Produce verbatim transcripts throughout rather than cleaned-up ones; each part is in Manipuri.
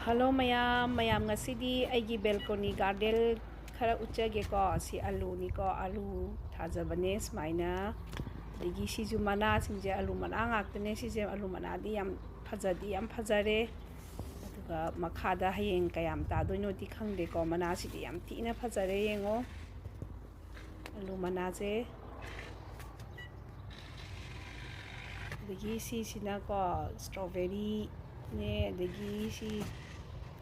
ꯍꯜꯂꯣ ꯃꯌꯥꯝ, ꯃꯌꯥꯝ ꯉꯁꯤꯗꯤ ꯑꯩꯒꯤ balcony garden ꯈꯔ ꯎꯠꯆꯒꯦꯀꯣ꯫ ꯁꯤ ꯑꯂꯨꯅꯤꯀꯣ, ꯑꯂꯨ ꯊꯥꯖꯕꯅꯦ ꯁꯨꯃꯥꯏꯅ꯫ ꯑꯗꯒꯤ ꯁꯤꯁꯨ ꯃꯅꯥꯁꯤꯡꯁꯦ ꯑꯂꯨ ꯃꯅꯥ ꯉꯥꯛꯇꯅꯦ꯫ ꯁꯤꯁꯦ ꯑꯂꯨ ꯃꯅꯥꯗꯤ ꯌꯥꯝ ꯐꯖꯗꯤ ꯌꯥꯝ ꯐꯖꯔꯦ꯫ ꯑꯗꯨꯒ ꯃꯈꯥꯗ ꯍꯌꯦꯡ ꯀꯌꯥꯝ ꯇꯥꯗꯣꯏꯅꯣꯗꯤ ꯈꯪꯗꯦꯀꯣ꯫ ꯃꯅꯥꯁꯤꯗꯤ ꯌꯥꯝ ꯊꯤꯅ ꯐꯖꯔꯦ, ꯌꯦꯡꯉꯣ꯫ ꯑꯂꯨ ꯃꯅꯥꯁꯦ꯫ ꯑꯗꯒꯤ ꯁꯤꯁꯤꯅꯀꯣ strawberryꯅꯦ, ꯑꯗꯒꯤ ꯁꯤ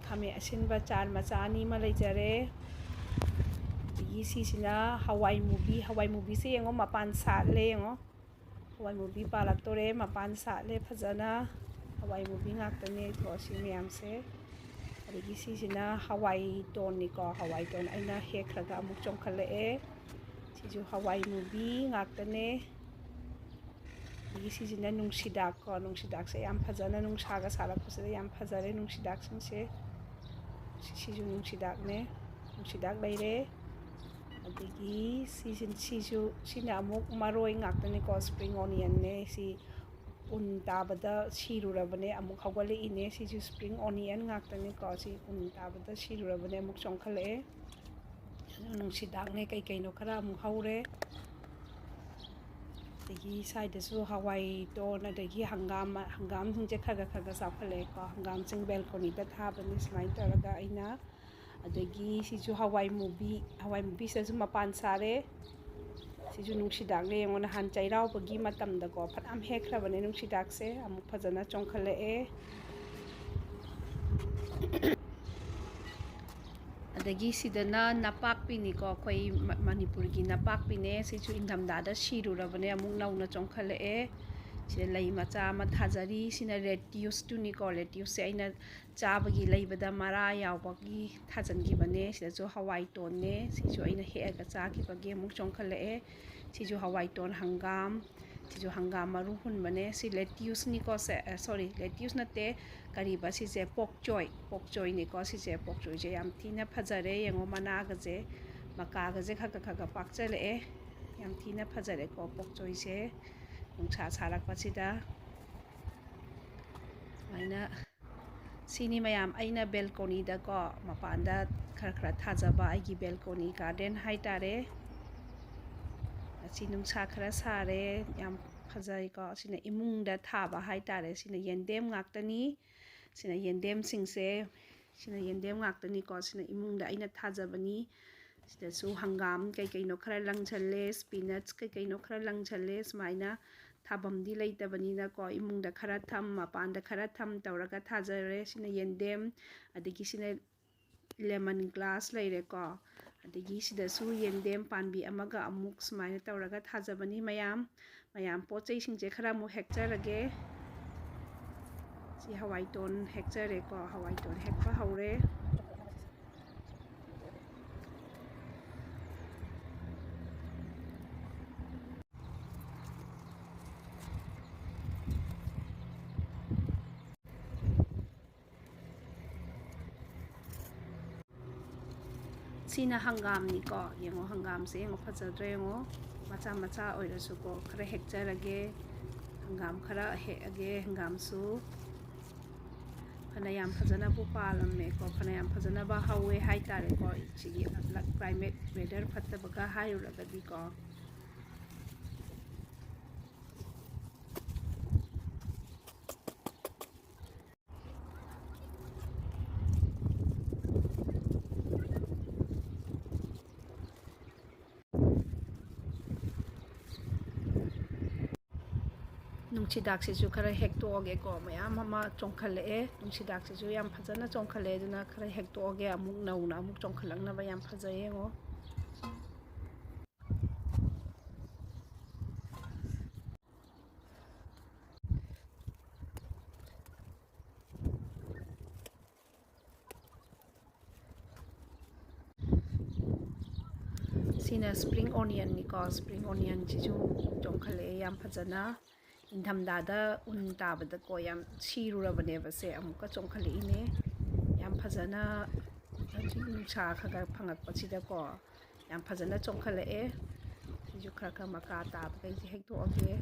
ꯈꯥꯃꯦꯟ ꯑꯁꯤꯟꯕ ꯆꯥꯔ ꯃꯆꯥ ꯑꯅꯤ ꯑꯃ ꯂꯩꯖꯔꯦ꯫ ꯑꯗꯒꯤ ꯁꯤꯁꯤꯅ ꯍꯋꯥꯏ ꯃꯨꯕꯤ꯫ ꯍꯋꯥꯏ ꯃꯨꯕꯤꯁꯦ ꯌꯦꯡꯉꯣ, ꯃꯄꯥꯟ ꯁꯥꯠꯂꯦ ꯌꯦꯡꯉꯣ꯫ ꯍꯋꯥꯏ ꯃꯨꯕꯤ ꯄꯥꯜꯂꯛꯇꯣꯔꯦ, ꯃꯄꯥꯟ ꯁꯥꯠꯂꯦ ꯐꯖꯅ꯫ ꯍꯋꯥꯏ ꯃꯨꯕꯤ ꯉꯥꯛꯇꯅꯦ ꯀꯣ ꯁꯤ ꯃꯌꯥꯝꯁꯦ꯫ ꯑꯗꯒꯤ ꯁꯤꯁꯤꯅ ꯍꯋꯥꯏ ꯇꯣꯟꯅꯤꯀꯣ꯫ ꯍꯋꯥꯏ ꯇꯣꯟ ꯑꯩꯅ ꯍꯦꯛꯈ꯭ꯔꯒ ꯑꯃꯨꯛ ꯆꯣꯡꯈꯠꯂꯛꯑꯦ꯫ ꯁꯤꯁꯨ ꯍꯋꯥꯏ ꯃꯨꯕꯤ ꯉꯥꯛꯇꯅꯦ꯫ ꯑꯗꯒꯤ ꯁꯤꯁꯤꯅ ꯅꯨꯡꯁꯤꯗꯥꯛ ꯀꯣ꯫ ꯅꯨꯡꯁꯤꯗꯥꯛꯁꯦ ꯌꯥꯝ ꯐꯖꯅ ꯅꯨꯡꯁꯥꯒ ꯁꯥꯔꯛꯄꯁꯤꯗ ꯌꯥꯝ ꯐꯖꯔꯦ ꯅꯨꯡꯁꯤꯗꯥꯛꯁꯤꯡꯁꯦ꯫ ꯁꯤ-, ꯁꯤꯁꯨ ꯅꯨꯡꯁꯤꯗꯥꯛꯅꯦ꯫ ꯅꯨꯡꯁꯤꯗꯥꯛ ꯂꯩꯔꯦ꯫ ꯑꯗꯒꯤ ꯁꯤꯁꯤ-, ꯁꯤꯁꯨ, ꯁꯤꯅ ꯑꯃꯨꯛ ꯃꯔꯣꯏ ꯉꯥꯛꯇꯅꯤꯀꯣ, spring onionꯅꯦ꯫ ꯁꯤ ꯎꯟ ꯇꯥꯕꯗ ꯁꯤꯔꯨꯔꯕꯅꯦ, ꯑꯃꯨꯛ ꯍꯧꯒꯠꯂꯛꯏꯅꯦ꯫ ꯁꯤꯁꯨ spring onion ꯉꯥꯛꯇꯅꯤꯀꯣ꯫ ꯁꯤ ꯎꯟ ꯇꯥꯕꯗ ꯁꯤꯔꯨꯔꯕꯅꯦ, ꯑꯃꯨꯛ ꯆꯣꯡꯈꯠꯂꯛꯑꯦ꯫ ꯅꯨꯡꯁꯤꯗꯥꯛꯅꯦ, ꯀꯩ ꯀꯩꯅꯣ ꯈꯔ ꯑꯃꯨꯛ ꯍꯧꯔꯦ꯫ ꯑꯗꯒꯤ ꯁ꯭ꯋꯥꯏꯗꯁꯨ ꯍꯋꯥꯏ ꯇꯣꯟ, ꯑꯗꯒꯤ ꯍꯪꯒꯥꯝ, ꯍꯪꯒꯥꯝꯁꯤꯡꯁꯦ ꯈꯔ ꯈꯔ ꯈꯔ ꯈꯔ ꯆꯥꯎꯈꯠꯂꯛꯑꯦꯀꯣ꯫ ꯍꯪꯒꯥꯝꯁꯤꯡ balconyꯗ ꯊꯥꯕꯅꯤ ꯁꯨꯃꯥꯏꯅ ꯇꯧꯔꯒ ꯑꯩꯅ꯫ ꯑꯗꯒꯤ ꯁꯤꯁꯨ ꯍꯋꯥꯏ ꯃꯨꯕꯤ, ꯍꯋꯥꯏ ꯃꯨꯕꯤꯁꯤꯗꯁꯨ ꯃꯄꯥꯟ ꯁꯥꯔꯦ꯫ ꯁꯤꯁꯨ ꯅꯨꯡꯁꯤꯗꯥꯛꯅꯦ꯫ ꯌꯦꯡꯉꯣ, ꯅꯍꯥꯟ ꯆꯩꯔꯥꯎꯕꯒꯤ ꯃꯇꯝꯗꯀꯣ ꯐꯅꯌꯥꯝ ꯍꯦꯛꯈ꯭ꯔꯕꯅꯦ ꯅꯨꯡꯁꯤꯗꯥꯛꯁꯦ, ꯑꯃꯨꯛ ꯐꯖꯅ ꯆꯣꯡꯈꯠꯂꯛꯑꯦ꯫ ꯑꯗꯒꯤ ꯁꯤꯗꯅ ꯅꯄꯥꯛꯄꯤꯅꯤꯀꯣ, ꯑꯩꯈꯣꯏ ꯃ-, ꯃꯅꯤꯄꯨꯔꯒꯤ ꯅꯄꯥꯛꯄꯤꯅꯦ꯫ ꯁꯤꯁꯨ ꯏꯪꯊꯝꯊꯥꯗ ꯁꯤꯔꯨꯔꯕꯅꯦ, ꯑꯃꯨꯛ ꯅꯧꯅ ꯆꯣꯡꯈꯠꯂꯛꯑꯦ꯫ ꯁꯤꯗ ꯂꯩ ꯃꯆꯥ ꯑꯃ ꯊꯥꯖꯔꯤ꯫ ꯁꯤꯅ lettuceꯇꯨꯅꯤꯀꯣ꯫ Lettuceꯁꯦ ꯑꯩꯅ ꯆꯥꯕꯒꯤ ꯂꯩꯕꯗ ꯃꯔꯥ ꯌꯥꯎꯕꯒꯤ ꯊꯥꯖꯤꯟꯈꯤꯕꯅꯦ꯫ ꯁꯤꯗꯁꯨ ꯍꯋꯥꯏ ꯇꯣꯟꯅꯦ꯫ ꯁꯤꯁꯨ ꯑꯩꯅ ꯍꯦꯛꯑꯒ ꯆꯥꯈꯤꯕꯒꯤ ꯑꯃꯨꯛ ꯆꯣꯡꯈꯠꯂꯛꯑꯦ꯫ ꯁꯤꯁꯨ ꯍꯋꯥꯏ ꯇꯣꯟ, ꯍꯪꯒꯥꯝ꯫ ꯁꯤꯁꯨ ꯍꯪꯒꯥꯝ ꯃꯔꯨ ꯍꯨꯟꯕꯅꯦ꯫ ꯁꯤ lettuceꯅꯤꯀꯣ꯫ ꯁꯦ, ꯑ, sorry, lettuce ꯅꯠꯇꯦ, ꯀꯔꯤꯕ ꯁꯤꯁꯦ? ꯄꯣꯛꯆꯣꯏ, ꯄꯣꯛꯆꯣꯏꯅꯤꯀꯣ꯫ ꯁꯤꯁꯦ ꯄꯣꯛꯆꯣꯏꯁꯦ ꯌꯥꯝ ꯊꯤꯅ ꯐꯖꯔꯦ꯫ ꯌꯦꯡꯉꯣ, ꯃꯅꯥꯒꯁꯦ, ꯃꯀꯥꯒꯁꯦ ꯈꯔ ꯈꯔ ꯈꯔ ꯈꯔ ꯄꯥꯛꯆꯜꯂꯛꯑꯦ꯫ ꯌꯥꯝ ꯊꯤꯅ ꯐꯖꯔꯦꯀꯣ ꯄꯣꯛꯆꯣꯏꯁꯦ, ꯅꯨꯡꯁꯥ ꯁꯥꯔꯛꯄꯁꯤꯗ꯫ ꯁꯨꯃꯥꯏꯅ ꯁꯤꯅꯤ ꯃꯌꯥꯝ, ꯑꯩꯅ ꯕꯦꯜꯀꯣꯅꯤꯗꯀꯣ, ꯃꯄꯥꯟꯗ ꯈꯔ ꯈꯔ ꯊꯥꯖꯕ ꯑꯩꯒꯤ ꯕꯦꯜꯀꯣꯅꯤ ꯒꯥꯔꯗꯦꯟ ꯍꯥꯏꯇꯥꯔꯦ꯫ ꯑꯁꯤ ꯅꯨꯡꯁꯥ ꯈꯔ ꯁꯥꯔꯦ, ꯌꯥꯝ ꯐꯖꯩꯀꯣ꯫ ꯁꯤꯅ ꯏꯃꯨꯡꯗ ꯊꯥꯕ ꯍꯥꯏꯇꯥꯔꯦ꯫ ꯁꯤꯅ ꯌꯦꯟꯗꯦꯝ ꯉꯥꯛꯇꯅꯤ꯫ ꯁꯤꯅ ꯌꯦꯟꯗꯦꯝꯁꯤꯡꯁꯦ, ꯁꯤꯅ ꯌꯦꯟꯗꯦꯝ ꯉꯥꯛꯇꯅꯤꯀꯣ꯫ ꯁꯤꯅ ꯏꯃꯨꯡꯗ ꯑꯩꯅ ꯊꯥꯖꯕꯅꯤ꯫ ꯁꯤꯗꯁꯨ ꯍꯪꯒꯥꯝ ꯀꯩꯀꯩꯅꯣ ꯈꯔ ꯂꯪꯁꯜꯂꯦ, ꯁ꯭ꯄꯤꯅꯠꯁ ꯀꯩꯀꯩꯅꯣ ꯈꯔ ꯂꯪꯁꯜꯂꯦ꯫ ꯁꯨꯃꯥꯏꯅ ꯊꯥꯐꯝꯗꯤ ꯂꯩꯇꯕꯅꯤꯅꯀꯣ, ꯏꯃꯨꯡꯗ ꯈꯔ ꯊꯝ, ꯃꯄꯥꯟꯗ ꯈꯔ ꯊꯝ ꯇꯧꯔꯒ ꯊꯥꯖꯔꯦ꯫ ꯁꯤꯅ ꯌꯦꯟꯗꯦꯝ, ꯑꯗꯒꯤ ꯁꯤꯅ ꯂꯦꯃꯟ ꯒ꯭ꯔꯥꯁ ꯂꯩꯔꯦꯀꯣ꯫ ꯑꯗꯒꯤ ꯁꯤꯗꯁꯨ ꯌꯦꯟꯗꯦꯝ ꯄꯥꯝꯕꯤ ꯑꯃꯒ ꯑꯃꯨꯛ ꯁꯨꯃꯥꯏꯅ ꯇꯧꯔꯒ ꯊꯥꯖꯕꯅꯤ ꯃꯌꯥꯝ꯫ ꯃꯌꯥꯝ ꯄꯣꯠ ꯆꯩꯁꯤꯡꯁꯦ ꯈꯔ ꯑꯃꯨꯛ ꯍꯦꯛꯆꯔꯒꯦ꯫ ꯁꯤ ꯍꯋꯥꯏꯇꯣꯟ ꯍꯦꯛꯆꯔꯦꯀꯣ, ꯍꯋꯥꯏꯇꯣꯟ ꯍꯦꯛꯄ ꯍꯧꯔꯦ꯫ ꯁꯤꯅ ꯍꯪꯒꯥꯝꯅꯤꯀꯣ꯫ ꯌꯦꯡꯉꯣ, ꯍꯪꯒꯥꯝꯁꯦ ꯌꯦꯡꯉꯣ, ꯐꯖꯗ꯭ꯔꯥ ꯌꯦꯡꯉꯣ꯫ ꯃꯆꯥ ꯃꯆꯥ ꯑꯣꯏꯔꯁꯨꯀꯣ, ꯈꯔ ꯍꯦꯛꯆꯔꯒꯦ꯫ ꯍꯪꯒꯥꯝ ꯈꯔ ꯍꯦꯛꯑꯒꯦ꯫ ꯍꯪꯒꯥꯝꯁꯨ ꯐꯅ ꯌꯥꯝ ꯐꯖꯅꯕꯨ ꯄꯥꯜꯂꯝꯃꯦꯀꯣ, ꯐꯅ ꯌꯥꯝ ꯐꯖꯅꯕ ꯍꯧꯋꯦ ꯍꯥꯏꯇꯥꯔꯦꯀꯣ꯫ ꯁꯤꯒꯤ ꯀ꯭ꯂꯥꯏꯃꯦꯠ, ꯋꯦꯗꯔ ꯐꯠꯇꯕꯒ ꯍꯥꯏꯔꯨꯔꯒꯗꯤꯀꯣ꯫ ꯅꯨꯡꯁꯤꯗꯥꯛꯁꯤꯁꯨ ꯈꯔ ꯍꯦꯛꯇꯣꯛꯑꯒꯦꯀꯣ꯫ ꯃꯌꯥꯝ ꯑꯃ ꯆꯣꯡꯈꯠꯂꯛꯑꯦ꯫ ꯅꯨꯡꯁꯤꯗꯥꯛꯁꯤꯁꯨ ꯌꯥꯝ ꯐꯖꯅ ꯆꯣꯡꯈꯠꯂꯛꯑꯦ꯫ ꯑꯗꯨꯅ ꯈꯔ ꯍꯦꯛꯇꯣꯛꯑꯒꯦ꯫ ꯑꯃꯨꯛ ꯅꯧꯅ ꯑꯃꯨꯛ ꯆꯣꯡꯈꯠꯂꯛꯅꯕ꯫ ꯌꯥꯝ ꯐꯖꯩ, ꯌꯦꯡꯉꯣ꯫ ꯁꯤꯅ ꯁ꯭ꯄ꯭ꯔꯤꯡ ꯑꯣꯅꯤꯌꯟꯅꯤꯀꯣ꯫ ꯁ꯭ꯄ꯭ꯔꯤꯡ ꯑꯣꯅꯤꯌꯟꯁꯤꯁꯨ ꯆꯣꯡꯈꯠꯂꯛꯑꯦ ꯌꯥꯝ ꯐꯖꯅ꯫ ꯏꯪꯊꯝꯊꯥꯗ ꯎꯟ ꯇꯥꯕꯗꯀꯣ ꯌꯥꯝ ꯁꯤꯔꯨꯔꯕꯅꯦꯕ꯫ ꯁꯦ ꯑꯃꯨꯛꯀ ꯆꯣꯡꯈꯠꯂꯛꯏꯅꯦ꯫ ꯌꯥꯝ ꯐꯖꯅ ꯍꯧꯖꯤꯛ ꯅꯨꯡꯁꯥ ꯈꯔ ꯈꯔ ꯐꯪꯉꯛꯄꯁꯤꯗꯀꯣ ꯌꯥꯝ ꯐꯖꯅ ꯆꯣꯡꯈꯠꯂꯛꯑꯦ꯫ ꯁꯤꯁꯨ ꯈꯔ ꯈꯔ ꯃꯀꯥ ꯇꯥꯕꯈꯩꯁꯦ ꯍꯦꯛꯇꯣꯛꯑꯒꯦ꯫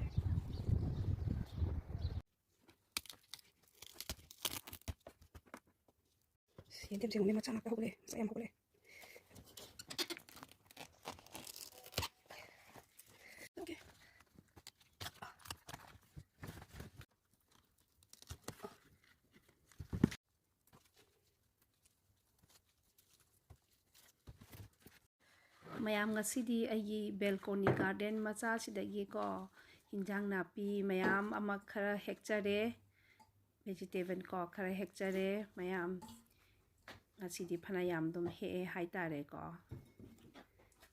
ꯌꯦꯟꯗꯦꯝꯁꯦ ꯌꯦꯡꯉꯨꯅꯦ, ꯃꯆꯥ ꯉꯥꯛꯇ ꯍꯧꯒꯠꯂꯛꯑꯦ, ꯃꯆꯥ ꯌꯥꯝ ꯍꯧꯒꯠꯂꯛꯑꯦ꯫ Okay. ꯃꯌꯥꯝ, ꯉꯁꯤꯗꯤ ꯑꯩꯒꯤ balcony garden ꯃꯆꯥꯁꯤꯗꯒꯤꯀꯣ, ꯍꯤꯟꯖꯥꯡ ꯅꯥꯄꯤ ꯃꯌꯥꯝ ꯑꯃ ꯈꯔ ꯍꯦꯛꯆꯔꯦ꯫ Vegetable ꯀꯣ, ꯈꯔ ꯍꯦꯛꯆꯔꯦ ꯃꯌꯥꯝ꯫ ꯉꯁꯤꯗꯤ ꯐꯅꯌꯥꯝ ꯑꯗꯨꯝ ꯍꯦꯛꯑꯦ ꯍꯥꯏꯇꯥꯔꯦꯀꯣ꯫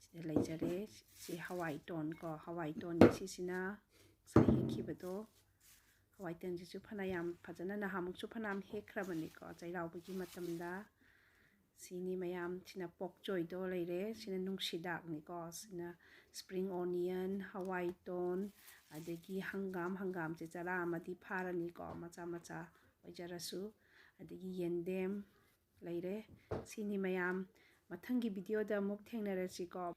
ꯁꯤꯗ ꯂꯩꯖꯔꯦ꯫ ꯁꯤ ꯍꯋꯥꯏ ꯇꯣꯟ ꯀꯣ, ꯍꯋꯥꯏ ꯇꯣꯟꯒꯤ ꯁꯤꯁꯤꯅ ꯉꯁꯥꯏ ꯍꯦꯛꯈꯤꯕꯗꯣ꯫ ꯍꯋꯥꯏ ꯇꯣꯟꯁꯤꯁꯨ ꯐꯅꯌꯥꯝ ꯐꯖꯅ ꯅꯍꯥꯟꯃꯨꯛꯁꯨ ꯐꯅꯌꯥꯝ ꯍꯦꯛꯈ꯭ꯔꯕꯅꯤꯀꯣ, ꯆꯩꯔꯥꯎꯕꯒꯤ ꯃꯇꯝꯗ꯫ ꯁꯤꯅꯤ ꯃꯌꯥꯝ, ꯁꯤꯅ ꯄꯣꯛ ꯆꯣꯏꯗꯣ ꯂꯩꯔꯦ, ꯁꯤꯅ ꯅꯨꯡꯁꯤꯗꯥꯛꯅꯤꯀꯣ, ꯁꯤꯅ spring onion, ꯍꯋꯥꯏ ꯇꯣꯟ, ꯑꯗꯒꯤ ꯍꯪꯒꯥꯝ, ꯍꯪꯒꯥꯝꯁꯦ ꯆꯔꯥ ꯑꯃꯗꯤ ꯐꯥꯔꯅꯤꯀꯣ, ꯃꯆꯥ ꯃꯆꯥ ꯑꯣꯏꯖꯔꯁꯨ, ꯑꯗꯒꯤ ꯌꯦꯟꯗꯦꯝ ꯂꯩꯔꯦ꯫ ꯁꯤꯅꯤ ꯃꯌꯥꯝ, ꯃꯊꯪꯒꯤ video ꯗ ꯑꯃꯨꯛ ꯊꯦꯡꯅꯔꯁꯤꯀꯣ꯫